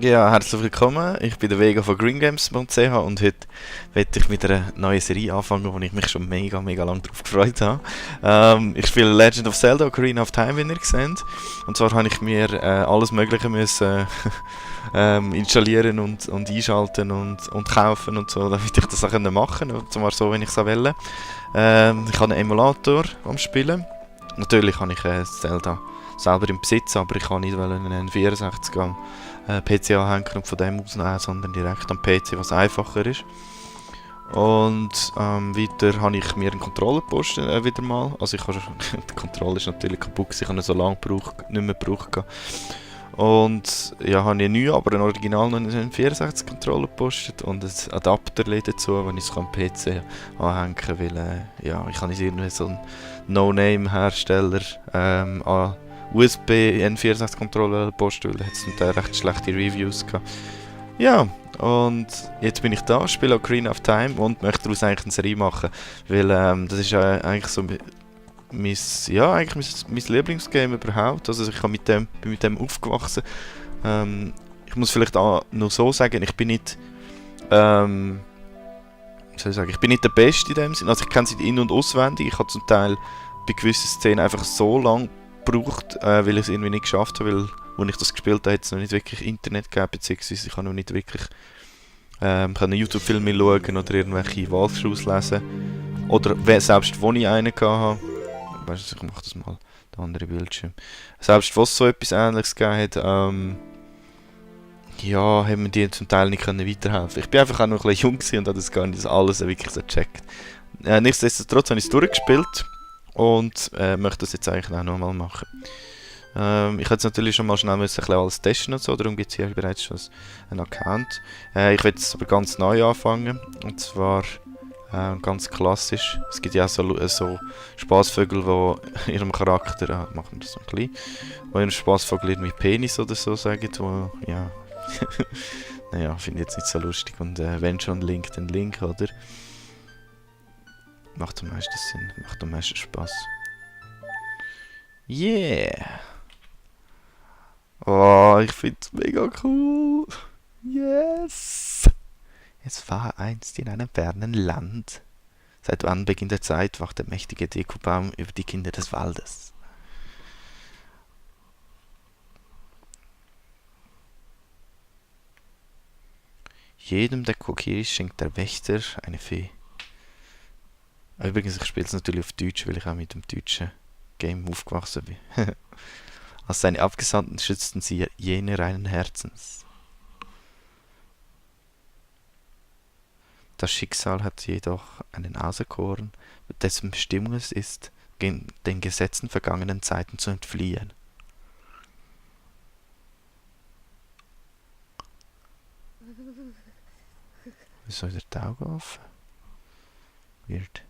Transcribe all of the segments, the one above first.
Ja, herzlich willkommen. Ich bin der Vega von greengames.ch und heute werde ich mit einer neuen Serie anfangen, wo ich mich schon mega lang drauf gefreut habe. Ich spiele Legend of Zelda Ocarina of Time, wie ihr seht. Und zwar habe ich mir alles Mögliche müssen installieren und einschalten und kaufen und so, damit ich das auch machen kann. Und zwar so, wenn ich es will. Ich habe einen Emulator am Spielen. Natürlich habe ich Zelda selber im Besitz, aber ich kann nicht einen 64 am PC anhängen und von dem ausnehmen, sondern direkt am PC, was einfacher ist. Und weiter habe ich mir einen Controller gepostet, wieder mal. Also ich habe der Controller ist natürlich kaputt, ich habe ihn so lange nicht mehr gebraucht. Und ja, habe ich neu, aber einen Original 64 Controller gepostet und ein Adapter dazu, wenn ich es am PC anhängen kann, weil ja, ich habe nicht irgendwie so einen No-Name-Hersteller an USB N64 Controller posten, weil da hat es recht schlechte Reviews gehabt. Ja, und jetzt bin ich da, spiele Ocarina of Time und möchte daraus eigentlich eine Serie machen, weil das ist eigentlich so mein Lieblingsgame überhaupt. Also ich bin mit dem aufgewachsen. Ich muss vielleicht auch noch so sagen, ich bin nicht ich bin nicht der Beste in dem Sinne. Also ich kenne sie in- und auswendig. Ich habe zum Teil bei gewissen Szenen einfach so lange gebraucht, weil ich es irgendwie nicht geschafft habe, weil als ich das gespielt habe, hat es noch nicht wirklich Internet gegeben, beziehungsweise ich habe noch nicht wirklich YouTube-Filme schauen oder irgendwelche Walkthroughs lesen. Oder selbst wo ich einen hatte, weißt du, ich mache das mal, der andere Bildschirm. Selbst wo es so etwas Ähnliches gegeben hat, ja, haben wir die zum Teil nicht weiterhelfen. Ich bin einfach auch noch ein bisschen jung und habe das gar nicht alles wirklich so gecheckt. Nichtsdestotrotz habe ich es durchgespielt und möchte das jetzt eigentlich auch nochmal machen. Ich hätte natürlich schon mal schnell ein bisschen alles testen und so, darum gibt es hier bereits schon einen Account. Ich werde jetzt aber ganz neu anfangen, und zwar ganz klassisch. Es gibt ja auch so Spaßvögel, die ihrem Charakter, machen wir das so ein bisschen, wo ihrem Spaßvogel irgendwie Penis oder so sagen, wo, ja, naja, finde ich jetzt nicht so lustig und wenn schon Link, dann Link, oder? Macht am meisten Sinn, macht am meisten Spaß. Yeah! Oh, ich find's mega cool! Yes! Es war einst in einem fernen Land. Seit wann beginnt der Zeit, wacht der mächtige Dekubaum über die Kinder des Waldes. Jedem der Kokiris schenkt der Wächter eine Fee. Übrigens, ich spiele es natürlich auf Deutsch, weil ich auch mit dem deutschen Game aufgewachsen bin. Als seine Abgesandten schützten sie jene reinen Herzens. Das Schicksal hat jedoch einen auserkoren, dessen Bestimmung es ist, den Gesetzen vergangenen Zeiten zu entfliehen. Wieso ist der Auge offen? Weird.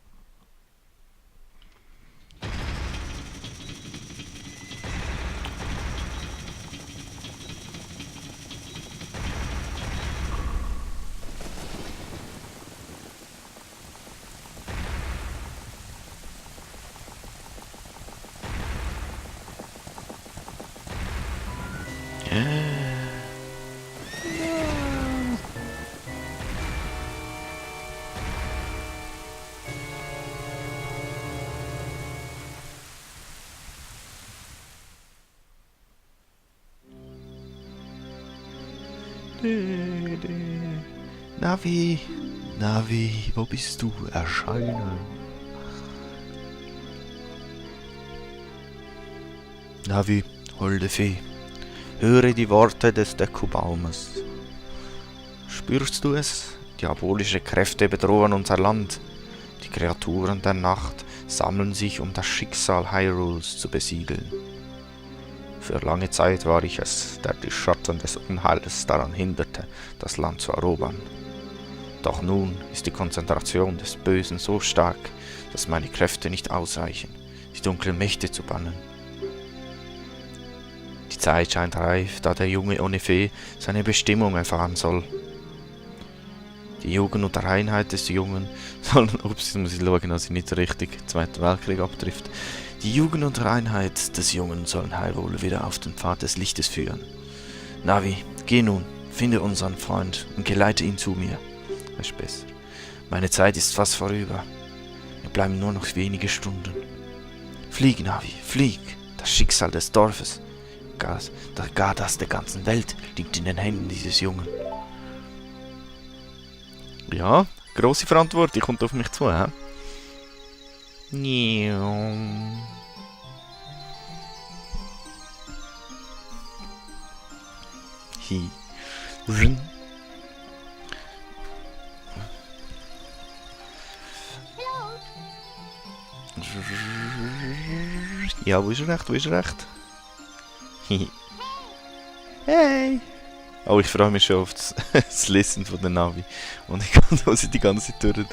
Navi, Navi, wo bist du? Erscheine. Navi, holde Fee, höre die Worte des Dekubaumes. Spürst du es? Diabolische Kräfte bedrohen unser Land. Die Kreaturen der Nacht sammeln sich, um das Schicksal Hyrules zu besiegeln. Für lange Zeit war ich es, der die Schatten des Unheils daran hinderte, das Land zu erobern. Doch nun ist die Konzentration des Bösen so stark, dass meine Kräfte nicht ausreichen, die dunklen Mächte zu bannen. Die Zeit scheint reif, da der junge Onefee seine Bestimmung erfahren soll. Die Jugend und Reinheit des Jungen sollen... Ups, jetzt muss ich schauen, dass ich nicht richtig Zweiten Weltkrieg abtrifft. Die Jugend und Reinheit des Jungen sollen Hyrule wieder auf den Pfad des Lichtes führen. Navi, geh nun, Finde unseren Freund und geleite ihn zu mir. Das ist besser. Meine Zeit ist fast vorüber. Mir bleiben nur noch wenige Stunden. Flieg, Navi, flieg! Das Schicksal des Dorfes, gar das der ganzen Welt, liegt in den Händen dieses Jungen. Ja, grosse Verantwortung kommt auf mich zu, hä? Hi. Ja, wo ist er recht? Wo ist er recht? Hey! Oh, ich freue mich schon auf das Listen von der Navi. Und ich kann sie die ganze Zeit durch.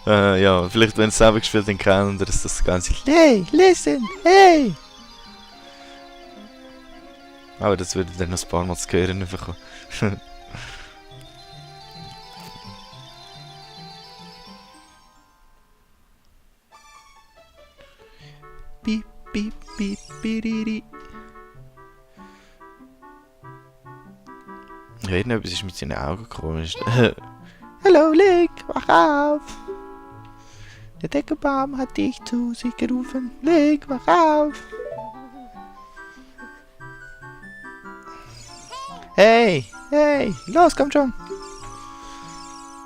Ja, vielleicht wenn es selber gespielt dann kennen oder ist das ganze Hey, listen! Hey! Aber das würde dann noch ein paar Mal zu hören bekommen. Piep, piep, piep, piriri. Irgendetwas ist mit seinen Augen komisch. Hallo, Link, wach auf! Der Deckelbaum hat dich zu sich gerufen. Link, wach auf! Hey, hey, los, komm schon!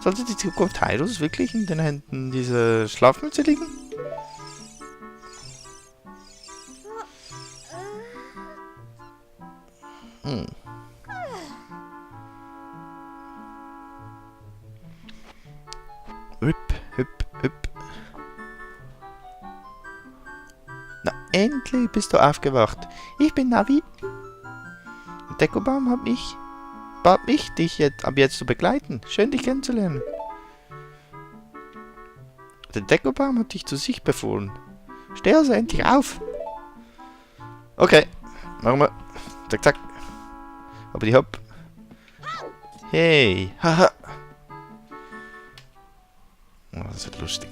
Sollte die Zukunft Hyrule's wirklich in den Händen dieser Schlafmütze liegen? Hüpp, hüpp, hüpp. Na, endlich bist du aufgewacht. Ich bin Navi. Der Deckelbaum bat mich, dich ab jetzt zu begleiten. Schön, dich kennenzulernen. Der Deckelbaum hat dich zu sich befohlen. Steh also endlich auf. Okay, machen wir. Zack, zack. Aber die hopp. Hey, haha. Oh, das wird lustig.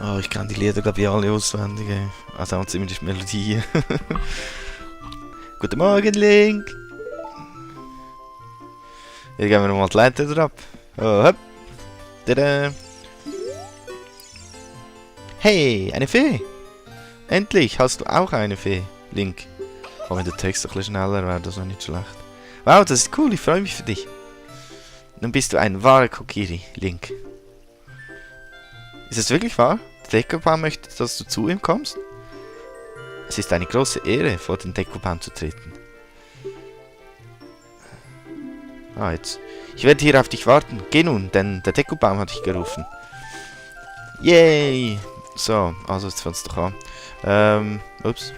Oh, ich kann die Lieder, glaube ich, alle auswendig. Also zumindest Melodien. Guten Morgen, Link! Hier gehen wir nochmal die Leiter drauf. Oh, hopp! Tada! Hey, eine Fee! Endlich hast du auch eine Fee, Link. Auch wenn der Text ein bisschen schneller wäre, das wäre nicht schlecht. Wow, das ist cool, ich freue mich für dich. Nun bist du ein wahrer Kokiri, Link. Ist es wirklich wahr? Der Deckelbaum möchte, dass du zu ihm kommst? Es ist eine große Ehre, vor den Deckelbaum zu treten. Ah, jetzt. Ich werde hier auf dich warten. Geh nun, denn der Deckelbaum hat dich gerufen. Yay! So, also jetzt fängt es doch an. Ups.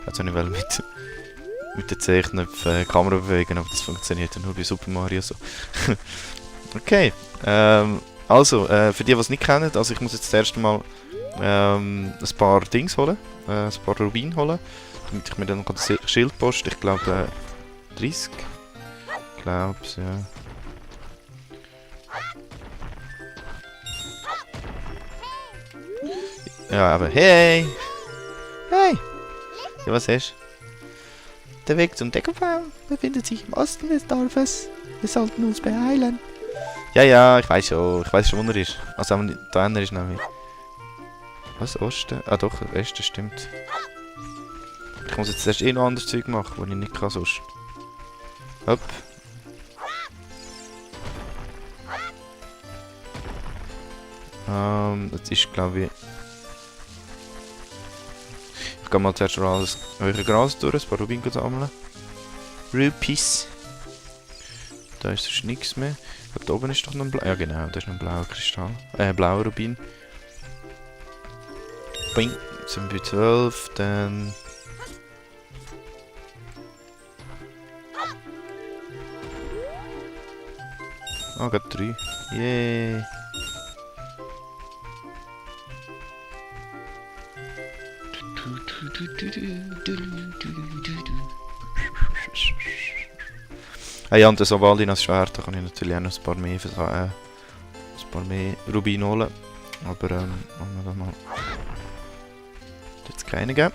Jetzt habe ich mit den Zeichen Kamera bewegen, aber das funktioniert ja nur bei Super Mario so. Okay. Also, für die, die es nicht kennen, also ich muss jetzt das erste Mal ein paar Dings holen, ein paar Rubin holen, damit ich mir dann das Schild poste. Ich glaube 30. Ich glaube es, ja. Ja, aber hey! Hey! Ja, was hast du? Der Weg zum Deckelbaum befindet sich im Osten des Dorfes. Wir sollten uns beeilen. Ja, ja, ich weiß schon, wo er ist. Also, da ist nämlich. Was, Osten? Ah doch, Westen stimmt. Ich muss jetzt erst noch anderes Zeug machen, was ich nicht kann sonst. Hopp. Jetzt ist glaube ich... Ich gehe mal zuerst alles eure Gras durch, ein paar Rubin sammeln. Rupees. Da ist sonst nichts mehr. Ich glaube, da oben ist doch noch ein blauer. Ja genau, da ist noch ein blauer Kristall. Blauer Rubin. Boing. Jetzt sind wir bei 12, dann... Ah, gerade 3. Yay. Ah ja, und das Ovalinas Schwert, da kann ich natürlich auch noch ein paar mehr Rubin holen. Aber, wollen wir da mal... Jetzt keine geben.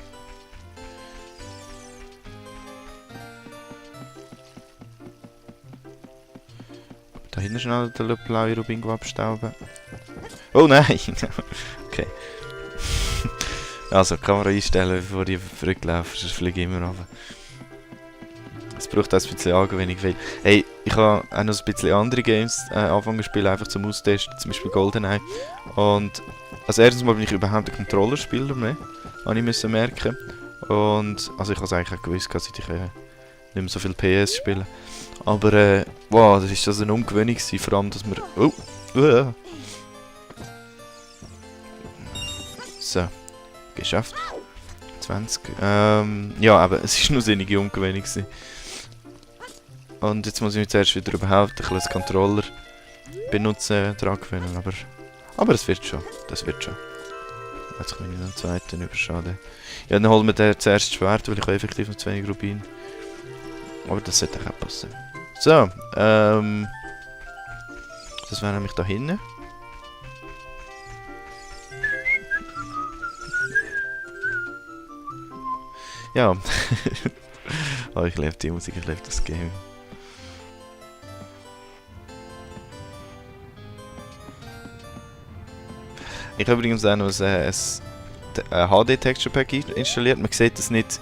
Da hinten schnell den blauen Rubingo abstauben. Oh nein! Okay. Also, Kamera einstellen, bevor ich zurücklaufe, sonst fliege ich immer runter. Es braucht auch ein bisschen Angewöhnung, weil... Hey, ich habe auch noch ein bisschen andere Games angefangen zu spielen, einfach zum Austesten, zum Beispiel GoldenEye. Und als erstes Mal bin ich überhaupt ein Controllerspieler mehr, habe ich müssen merken. Und, also ich habe es eigentlich auch gewusst, dass ich nicht mehr so viel PS spiele. Aber, wow, das war eine Umgewöhnung, vor allem, dass wir... Oh! So, geschafft. 20. Ja, aber es war nur sinnige Umgewöhnung. Und jetzt muss ich mich zuerst wieder überhaupt ein bisschen als Controller benutzen, dran gewöhnen, aber es wird schon, das wird schon. Jetzt kann ich noch einen zweiten überschaden. Ja, dann holen wir den zuerst Schwert, weil ich habe effektiv noch zu wenig Rubin. Aber das sollte auch passen. So, das wäre nämlich da hinten. Ja. Oh, ich liebe die Musik, ich liebe das Game. Ich habe übrigens auch noch ein HD Texture Pack installiert. Man sieht das nicht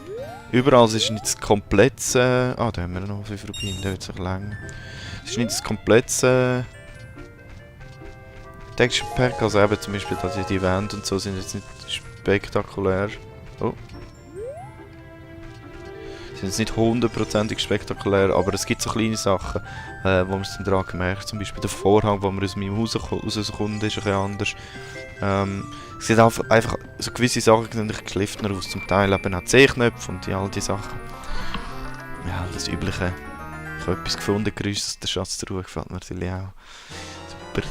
überall, es ist nicht das komplette... Ah, da haben wir noch 5 Rubin, der wird sich lang. Es ist nicht das komplette Texture Pack, also eben zum Beispiel dass die Wände und so sind jetzt nicht spektakulär. Oh. Sind jetzt nicht 100%ig spektakulär, aber es gibt so kleine Sachen, wo man es dann dran gemerkt. Zum Beispiel der Vorhang, wo man aus meinem Haus rauskommt, ist ein bisschen anders. Es sieht einfach so gewisse Sachen sehen geschliffener aus, zum Teil eben auch C-Knöpfe und all die Sachen. Ja, das Übliche. Ich habe etwas gefunden, Geräusch aus der Schatztruhe gefällt mir natürlich auch. Super.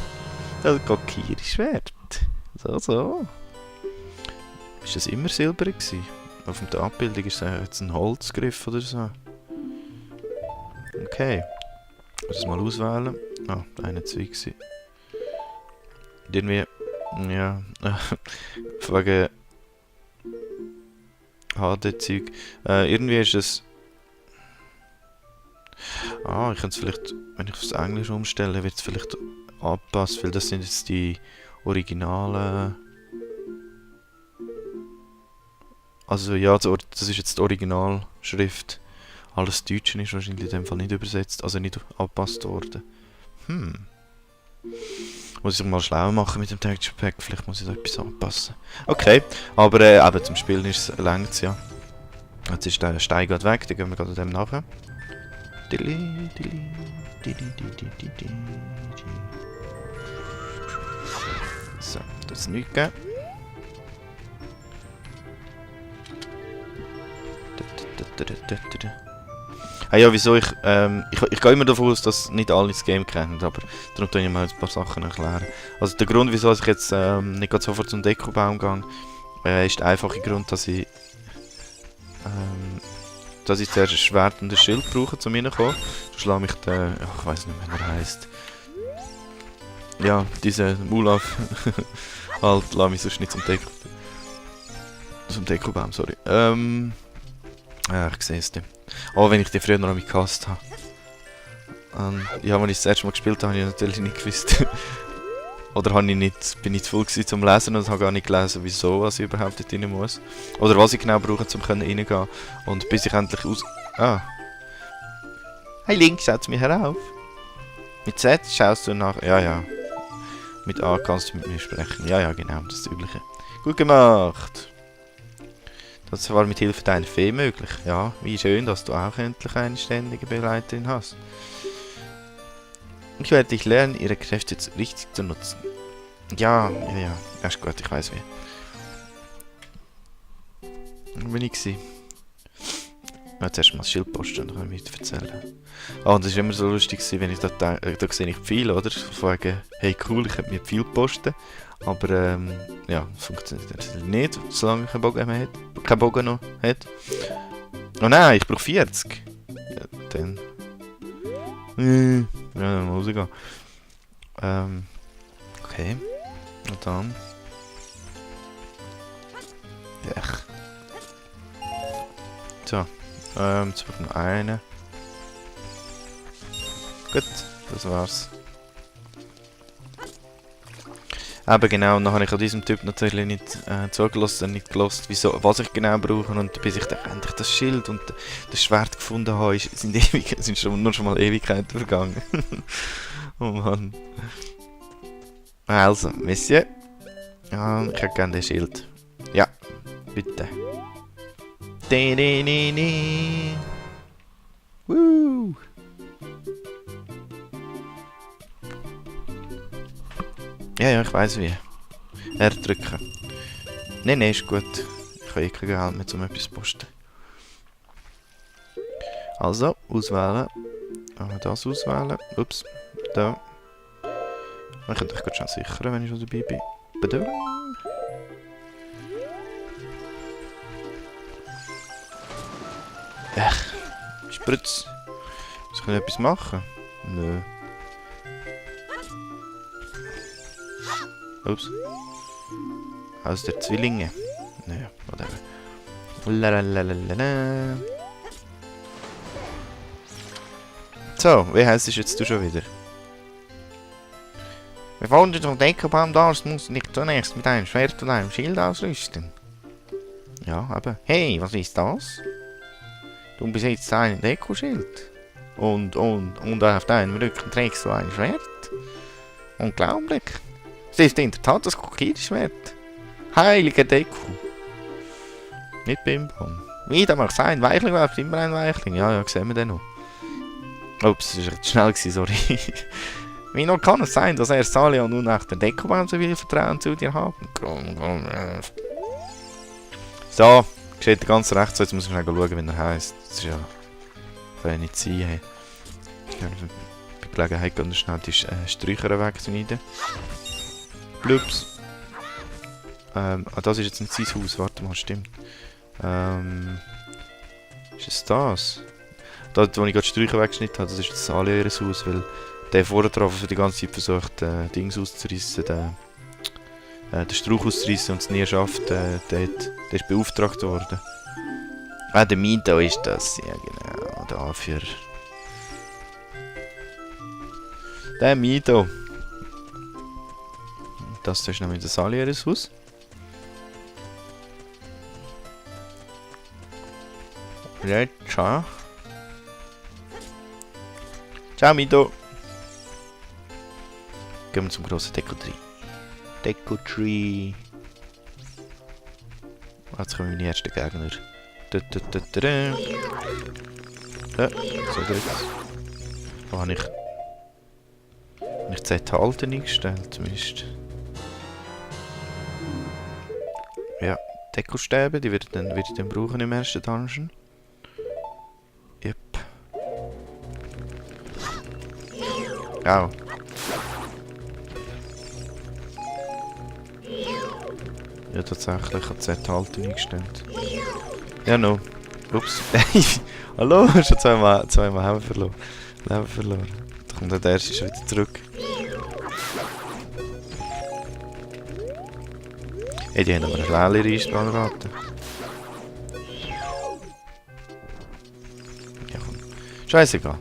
Das Kokiri-Schwert. So. Ist das immer silberig gewesen? Auf der Abbildung ist es jetzt ein Holzgriff oder so. Okay. Ich muss es mal auswählen. Ah, eine Zweig. Irgendwie... Ja, wegen HD-Zeug. Irgendwie ist es... Ah, ich kann es vielleicht, wenn ich aufs Englisch umstelle, wird es vielleicht angepasst, weil das sind jetzt die originalen... Also ja, das ist jetzt die Originalschrift. Alles Deutsche ist wahrscheinlich in dem Fall nicht übersetzt, also nicht angepasst worden. Muss ich mal schlau machen mit dem Texture Pack, vielleicht muss ich da etwas anpassen. Okay, aber eben zum Spielen ist es längst, ja. Jetzt ist der Stein gerade weg, dann gehen wir gerade dem nachher. So, das ist nichts gegeben. Ah ja, wieso ich gehe immer davon aus, dass nicht alle das Game kennen, aber darum tue ich mal ein paar Sachen erklären. Also der Grund, wieso ich jetzt nicht gerade sofort zum Dekobaum gehe, ist der einfache Grund, dass ich zuerst ein Schwert und ein Schild brauche, um reinzukommen. Dann schlage ich den, ich weiß nicht mehr, wie er heisst. Ja, diese Mulaf halt, lasse mich sonst nicht zum Dekobaum, sorry. Ja, ich sehe es nicht. Oh, wenn ich die früher noch mit gehasst habe. Ja, als ich das erste Mal gespielt habe, habe ich natürlich nicht gewusst. Oder bin ich nicht zu faul zum Lesen und habe gar nicht gelesen, wieso was ich überhaupt dort rein muss. Oder was ich genau brauche, um reingehen. Und bis ich endlich aus... Ah. Hey Link, setz mich herauf. Mit Z schaust du nach... Ja. Mit A kannst du mit mir sprechen. Ja, genau, das ist das Übliche. Gut gemacht. Das war mit Hilfe deiner Fee möglich. Ja, wie schön, dass du auch endlich eine ständige Begleiterin hast. Ich werde dich lernen, ihre Kräfte richtig zu nutzen. Ja, ist gut, ich weiß wie. Wo bin ich gewesen? Jetzt erst mal das Schild posten, dann kann ich weiter erzählen. Ah, und das ist immer so lustig, wenn ich da sehe ich Pfeile, oder? Von wegen, hey cool, ich könnte mir Pfeil posten. Aber ja, funktioniert nicht, solange ich keinen Bogen noch hat. Oh nein, ich brauche 40. Ja, dann... Ja, dann muss ich gehen. Okay. Und dann... Ech. So. Jetzt brauchen wir noch einen. Gut, das war's. Aber genau, und dann habe ich an diesem Typ natürlich nicht zugelassen und nicht gelost, wieso, was ich genau brauche. Und bis ich dann endlich das Schild und das Schwert gefunden habe, sind nur schon mal Ewigkeiten vergangen. Oh Mann. Also, Monsieur. Ja, ich hätte gerne den Schild. Ja, bitte. Woo! Ja, ich weiß wie. R drücken. Nein, ist gut. Ich habe kein Geld mehr, um etwas zu posten. Also, auswählen. Das auswählen. Ups. Da. Ich könnte euch gerade schon sichern, wenn ich schon dabei bin. Badum. Spritz. Muss ich etwas machen? Nö. Ups. Aus der Zwillinge. Naja, whatever. Lalalala. So, wie heisst es jetzt du schon wieder? Wir wollen den Deckelbaum da, muss nicht zunächst mit einem Schwert und einem Schild ausrüsten. Ja, aber... Hey, was ist das? Du besitzt ein Dekoschild. Und auf deinem Rücken trägst du ein Schwert. Unglaublich. Es ist in der Tat das Kokiri-Schwert. Heiliger Deko. Nicht Bimbam. Wie, da mag sein. Weichling läuft immer ein Weichling. Ja, sehen wir den noch. Ups, das war recht schnell gewesen, sorry. Wie noch kann es sein, dass Salia nun nach der Dekobaum so viel Vertrauen zu dir haben? So, steht ganz rechts, jetzt muss ich schnell schauen, wie er heisst. Das ist ja... kann ja nicht sein, hey. Bei Gelegenheit kann ich schnell die Sträucher wegschneiden. Blups. Das ist jetzt nicht sein Haus, warte mal, stimmt. Ist es das? Dort, wo ich gerade die Sträucher weggeschnitten habe, das ist das alle ihr Haus, weil der vorher drauf für die ganze Zeit versucht, Dings auszureissen, den Strauch auszureissen und es nie schafft, der ist beauftragt worden. Ah, der Mito ist das, ja genau, dafür. Der Mito. Das ist nämlich das Alieres Haus. Ciao. Ciao Mito. Gehen wir zum grossen Deko-Tree. Deko-Tree. Jetzt kommen meine ersten Gegner. Da, so drückt. Wo habe ich Z halten eingestellt, zumindest. Ja, Dekostäbe, die werde ich dann brauchen im ersten Dungeon. Yep. Au. Ja, tatsächlich, ich habe Z halten eingestellt. Ja, no. Ups. Hallo, schon zweimal Leben verloren. Da kommt der erste schon wieder zurück. Hey, die haben aber eine schnelle Respawn-Rate. Ja, komm. Scheißegal.